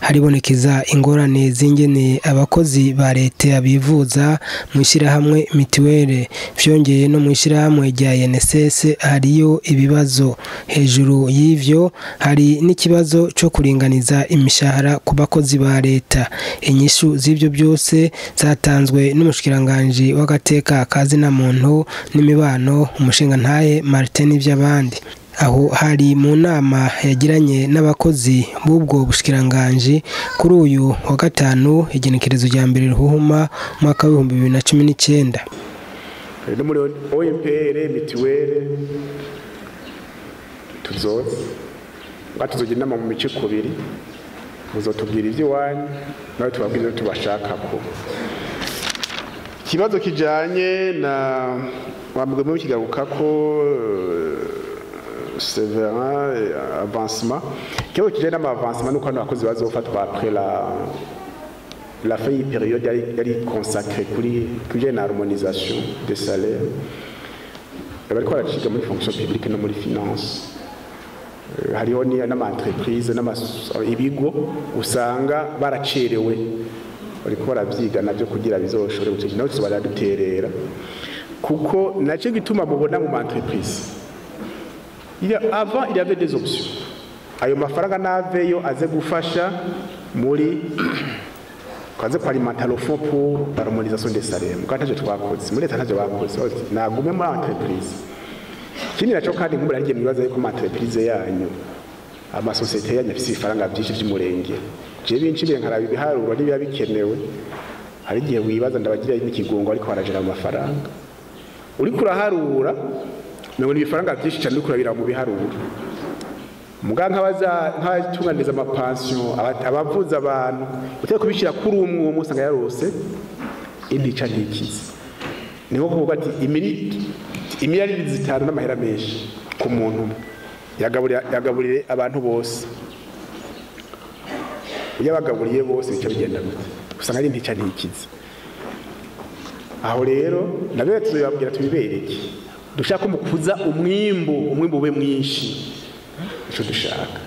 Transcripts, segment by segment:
Haribonekeza ingorane z'ingene abakozi ba leta bivuza mu ishyirahamwe mituwele, vyongeye no mu ishyirahamwe rya INSS hariyo ibibazo. Hejuru y'ivyo hari n'ikibazo co kuringaniza imishahara ku bakozi ba leta. Inyishu z'ivyo byose zatanzwe n'umushikiranganji w'agateka kazina muntu n'imibano, umushingantahe Martin Nivyabandi. Aho hari mu nama yagiranye n'abakozi b'ubwo bushikiranganji kuri uyu wa gatanu, igenekerezo rya 1 Ruhuhuma mwaka w'ibihumbi bibiri na cumi n'icyenda. No muri OMPR mituwele tuzoza batuzogira inama mu mice kubiri, muzotubwira iby'iwanyu nawe tubabwira ibyo tubashaka. Ko ikibazo kijanye na wambwe mu kigaruka ko Severin avancement, ikibazo kijanye n'ama avancement nuko abakozi bazofatwa après la fin y période yari consacrée kuri kujanye na harmonisation des salaires, bariko baraciga muri fonction publique no muri finance. Hariho n'ama entreprise ibigo usanga baracerewe, bariko baravyiga navyo kugira bizoshobore gutsinda, naho tuzoba kuko naco gituma mubona mu entreprise. Il y a, avant il y avait des options. Ayo mafaranga naveyo aze gufasha muri kaze kwalimenter le fonds pour l'harmonisation des salaires. Muga ntacyo twakoze muri leta, ntacyo bakoze, nagume muri entreprise. Ikindi naco kandi nkumbura rigiye mwibaza yuko ama entreprise yanyu, amasosiyete yanyu afise ibifaranga byinshi by'umurenge. Je binshi nkaraba ibiharuro nibiba bikenewe, hari igihe wibaza ndabagira n'ikigongo ariko barajera amafaranga. Uriko uraharura ngo ni ibifaranga byinshi cyane, uriko urabira mu biharuro. Muga nkabaza nkabatunganiza ama pension, abavuza abantu, uteye kubishira kuri umwe umwe usanga yarose intica ntikize. Niho kuvuga ati imiliyari 5 n'amahera menshi ku muntu umwe yagaburire abantu bose. Iyo abagaburiye bose bica bigenda gute? Usanga ari intica ntikize. Aho rero nabyo tuzobabwira tubibereke. Dushaka mukuza umwimbu ube mwinshi. Ico dushaka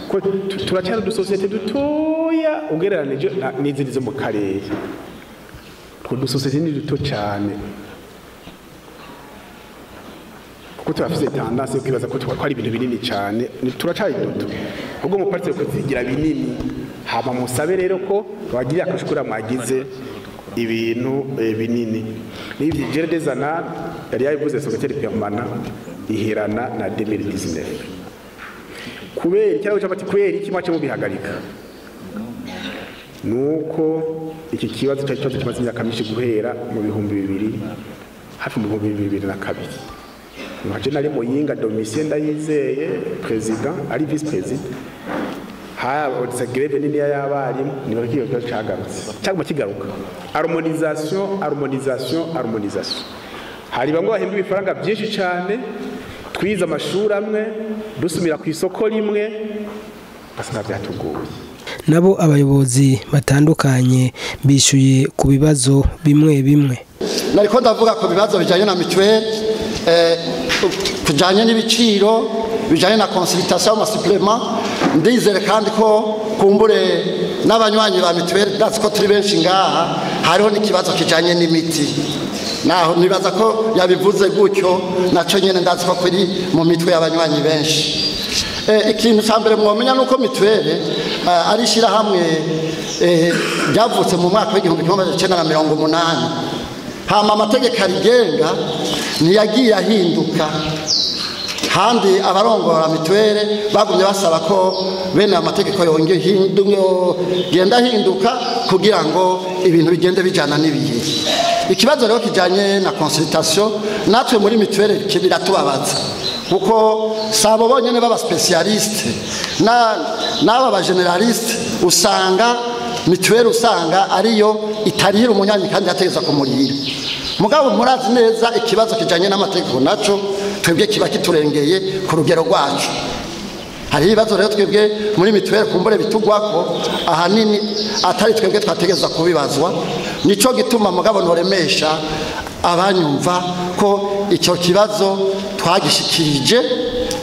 ko turacyari udusosiyete dutoya ugereranije n'izindi zo mu karere. Utwo dusosiyete ni duto cyane kuko turafise tendance yo kwibaza ko ari ibintu binini cyane, turacyari duto. Ubwo muparitse kuzigira binini, hama musabe rero ko bagirira akashukura mwagize ibintu binini. N'ivyo Gérard Dezana yari yabivuze, secrétaire permanent, iherana na 2019. Kubera icyaro cy'abati, kubera iki mwace mubihagarika? Nuko iki kibazo cyari kibazo kimaze imyaka myinshi, guhera mu 2000, hafi mu 2002. Nkaje nari Muyinga, Domitien Ndayizeye président ari vice président, habonetse grève nini y'abarimu, niba kiyo cyagarutse cyaguma kigaruka. Harmonisation, harmonisation, harmonisation. Hari bamwe bahembwa ibifaranga byinshi cyane, twize amashuri amwe, dusumira ku isoko rimwe, basanga byatugoye. Nabo abayobozi batandukanye bishuye ku bibazo bimwe bimwe. Nariko ndavuga ku bibazo bijanye na mutuelle, bijanye n'ibiciro, bijanye na consultation, ama supplément. Ndizere kandi ko kumbure n'abanywanyi ba mutuelle, ndazi ko turi benshi ngaha, hariho n'ikibazo kijanye n'imiti. Naho nibaza ko yabivuze gutyo, naco nyene ndazi ko kuri mu mitwe y'abanywanyi benshi. Ikintu ca mbere mwomenya nuko mutuelle ari ishirahamwe ryavutse mu mwaka w'1980. Hama amategeko arigenga ntiyagiye ahinduka, kandi abarongora mutuelle bagumye basaba ko bene amategeko yongenda ahinduka kugira ngo ibintu bigende bijana n'ibihe. Ikibazo rero kijanye na consultation, natwe muri mutuelle biratubabaza, kuko sabo bonyene baba spécialiste na n'aba ba généraliste, usanga mutuelle usanga ariyo itarihira umunyanyi kandi yategeza kumurihira. Mugabo murazi neza ikibazo kijanye n'amategeko naco twebwe kiba kiturengeye ku rugero rwacu. Hari ibibazo rero twebwe muri mutuelle kumbure bitugwako ahanini atari twebwe twategeza kubibazwa. Nico gituma mugabo ntoremesha abanyumva ko icyo kibazo twagishikirije.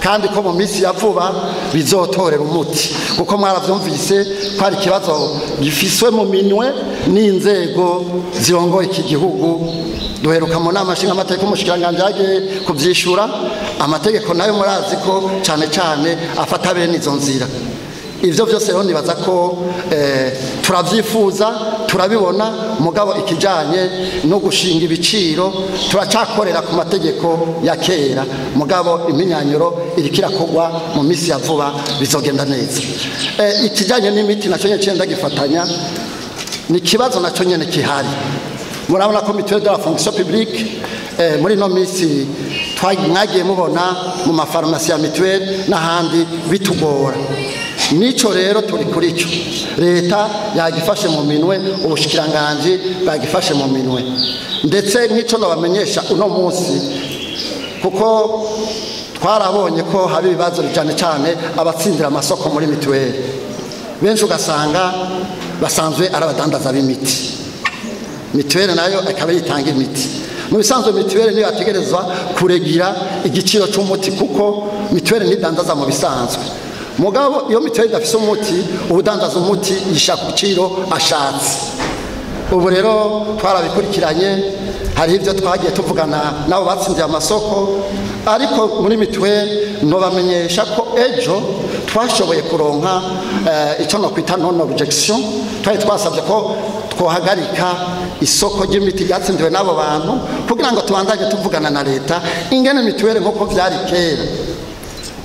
kandi ko mu minsi ya vuba bizotorera umuti, kuko mwaravyumvise ko ari ikibazo gifiswe mu minwe n'inzego zirongoye iki gihugu. Duheruka mu nama nshingamateka umushikiranganji yagiye kuvyishura. Amategeko nayo murazi ko cane cane afata bene izo nzira. Ivyo vyose rero nibaza ko turavyifuza, turabibona, mugabo ikijanye no gushinga ibiciro turacakorera ku mategeko ya kera, mugabo iminyanyuro iriko irakorwa mu minsi ya vuba bizogenda neza. Ikijanye n'imiti naco nyene cenda gifatanya ni ikibazo naco nyene kihari. Murabona ko mutuelle de la fonction publique muri no minsi mwagiye mubona mu mafarumasi ya mutuelle n'ahandi bitugora. Nico rero turi kuri cyo, leta yagifashe mu minwe, ubushikiranganje bwagifashe mu minwe, ndetse nk'ico nabamenyesha uno munsi, kuko twarabonye ko hari ibibazo cyane cyane abatsindira amasoko muri mituweli benshi ugasanga basanzwe ari abadandaza b'imiti, mituweli nayo ikaba yitanga imiti. Mu bisanzwe mituweli niyo yategerezwa kuregira igiciro cy'umuti, kuko mituweli ntidandaza mu bisanzwe. Mugabo iyo mituweli idafise umuti, ubudandaza umuti yisha ku giciro ashatse. Ubu rero twarabikurikiranye, hari ibyo twagiye tuvugana nabo batsindiye amasoko, ariko muri mituweli nobamenyesha ko ejo twashoboye kuronka icyo nokwita non objection. Twari twasabye ko twohagarika isoko ry'imiti ryatsindiwe n'abo bantu kugira ngo tubandanye tuvugana na leta ingene mituweli nk'uko vyari kera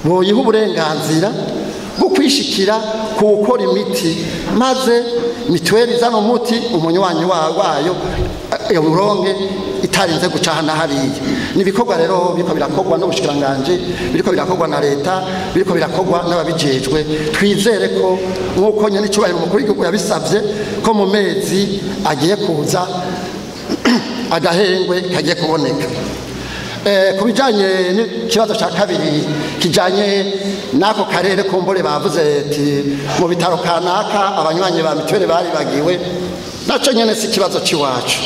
boyiha uburenganzira bwo kwishikira ku gukora imiti, maze mituweli izana umuti umunywanyi wayo uronke itarinze guca na hariya. Ni ibikorwa rero biriko birakorwa n'ubushikiranganje, biriko birakorwa na leta, biriko birakorwa n'ababijejwe. Twizere ko nk'uko nyene icubahiro umukuru w'igihugu yabisavye ko mu mezi agiye kuza agahengwe kagiye kuboneka. Ku bijanye n'ikibazo cya kabiri kijanye n'ako karere kumbure bavuze ati mu bitaro kanaka abanywanyi ba mituweli baribagiwe, naco nyene si ikibazo c'iwacu.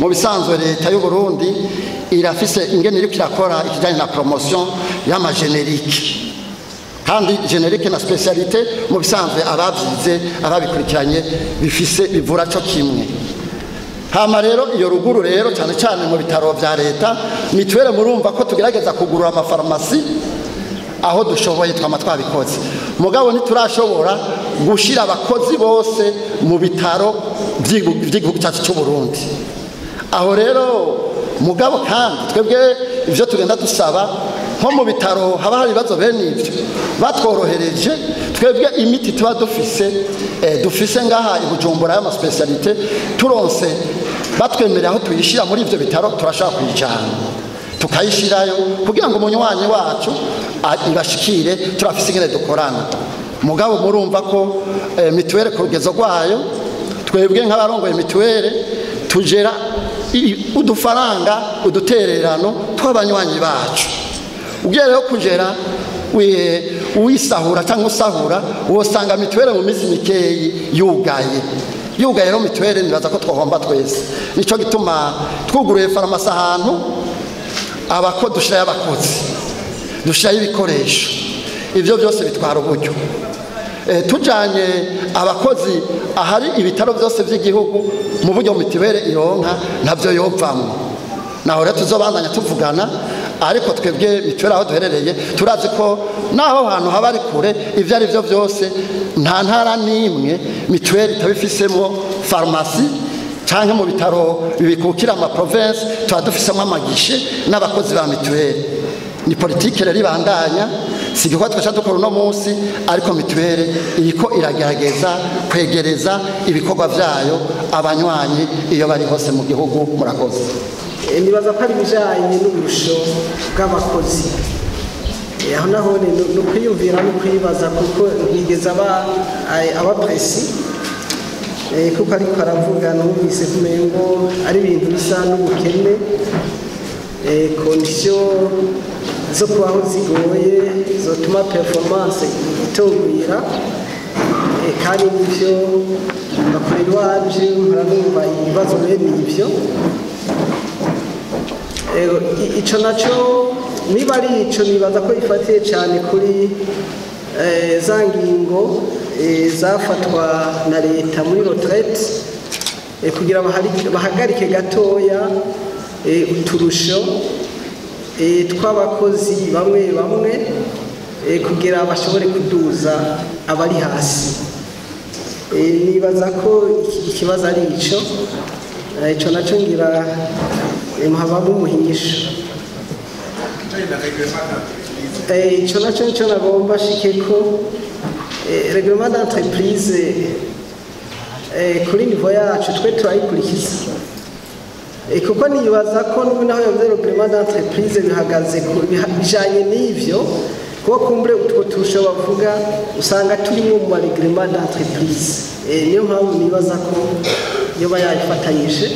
Mu bisanzwe leta y'u Burundi irafise ingene iriko irakora ikijanye na promotion y'ama générique, kandi générique na spécialité mu bisanzwe abavyize ababikurikiranye bifise bivura co kimwe. Hama rero iyo ruguru rero cyane cyane mu bitaro vya leta mituweli murumva ko tugerageza kugurura amafarumasi aho dushoboye, twama twabikoze, mugabo ntiturashobora gushira abakozi bose mu bitaro vy'igihugu cyacu cy'u Burundi. Aho rero mugabo kandi twebwe ivyo tugenda dusaba nko mu bitaro haba hari ibibazo bene ivyo batworohereje, twebwe imiti tuba dufise ngaha i Bujumbura y'ama spécialité turonse batwemerera aho tuyishira muri ivyo bitaro turashaka kuyijana tukayishirayo kugira ngo umunywanyi wacu ibashikire, turafise ingene dukorana. Mugabo murumva ko mituweli ku rugezo rwayo twebwe nk'abarongoye mituweli tugera udufaranga udutererano tw'abanywanyi bacu. Ugiye rero kugera wisahura cyangwa usahura wosanga mituweli mu minsi mikeyi yugaye. Yugaye rero mituweli nibaza ko twohomba twese. Nico gituma twuguruye farumasi ahantu abako dushirayo abakozi, dushirayo ibikoresho, ivyo byose bitwara uburyo. Tujanye abakozi ahari ibitaro byose by'igihugu mu buryo mituweli ironka ntabyo yovamwo. Naho rero tuzobandanya tuvugana, ariko twebwe mituweli aho duherereye turazi ko naho hantu haba ari kure ivyo ari byo byose nta ntara n'imwe mituweli itabifisemo farumasi canke mu bitaro bibikukira ama province tuba dufisemo amagishe n'abakozi ba mituweli. Ni politike rero ibandanya, si igikorwa twaca dukora uno munsi, ariko mituweli iriko iragerageza kwegereza ibikorwa vyayo abanywanyi iyo bari hose mu gihugu. Murakoze. Nibaza ko ari ibijanye n'uburusho bw'abakozi. Aho naho ni ukwiyumvira no kwibaza, kuko ntigeze aba presi, kuko ariko aravuga numvise kumengo ari ibintu bisa n'ubukene, condition zo kubaho zigoye zotuma performance itogwira, kandi nivyo bakorera iwanje mpora numva ibibazo bene ivyo. Ico naco Niba ari ico, nibaza ko ifatiye cyane kuri za ngingo zafatwa na leta muri retraite, kugira bahagarike gatoya uturusho tw'abakozi bamwe bamwe, kugira bashobore kuduza abari hasi. Nibaza ko ikibazo ari ico. Ico naco ngira muhabamo umuhinyisho. Ico naco nico nagomba shike ko règlement d'entreprise kuri niveau yacu twe turayikurikiza, kuko nibaza ko n'ubu naho yavuze règlement d'entreprise bihagaze bijanye n'ivyo, kuko kumbure utwo turusho bavuga usanga turimo mu règlement d'entreprise. Niyo mpamvu nibaza ko yoba yayifatanyije.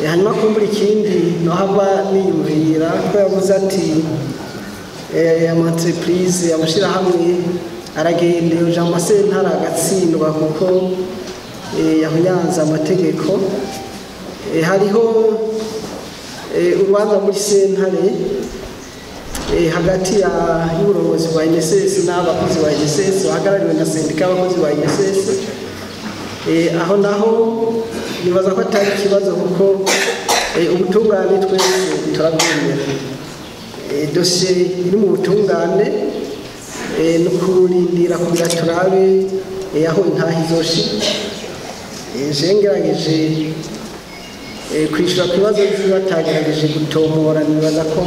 Hanyuma kumbura ikindi nohava niyumvira ko yavuze ati ama entreprise, amashirahamwe aragenda yoja mu masentare agatsindwa kuko yahunyanze amategeko. Hariho urubanza muri sentare hagati ya y'uburongozi bwa INSS n'abakozi ba INSS bahagarariwe na sendika y'abakozi ba INSS. Aho naho nibaza ko atari ikibazo, kuko ubutungane twese turabwemera. Dosiye iri mu butungane, ni ukurindira kugira turabe aho intaha izoshika. Je ngerageje kwishyura ku bibazo by'iyo batagerageje gutomora, nibaza ko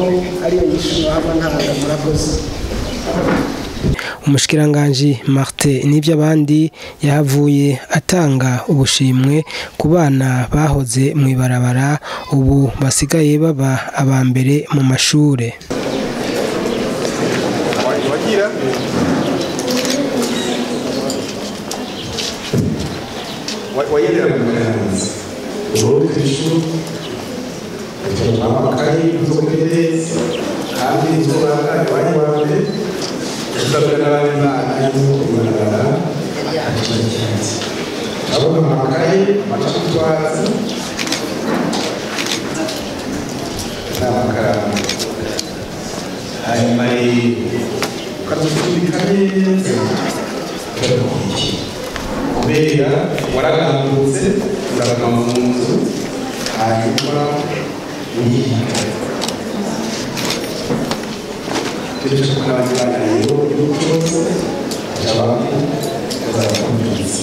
ariyo nyishu haba ntanga. Murakoze. Umushikiranganji Martin Nivyabandi yahavuye atanga ubushimwe ku bana bahoze mw'ibarabara ubu basigaye baba aba mbere mu mashure. Wagira wayera urundi amakayi nzogereza kandi nzobanga iwanyu wa mbere tuzabwira n'abandi bana y'uko abona amakayi amacupa utwatsi n'amakaramu, hanyuma ukazutubika neza kubera waragambutse uraguma mu nzu hanyuma uriga. Tujye n'abandi bana rero igihugu cyose cyabamo bazabakumviriza.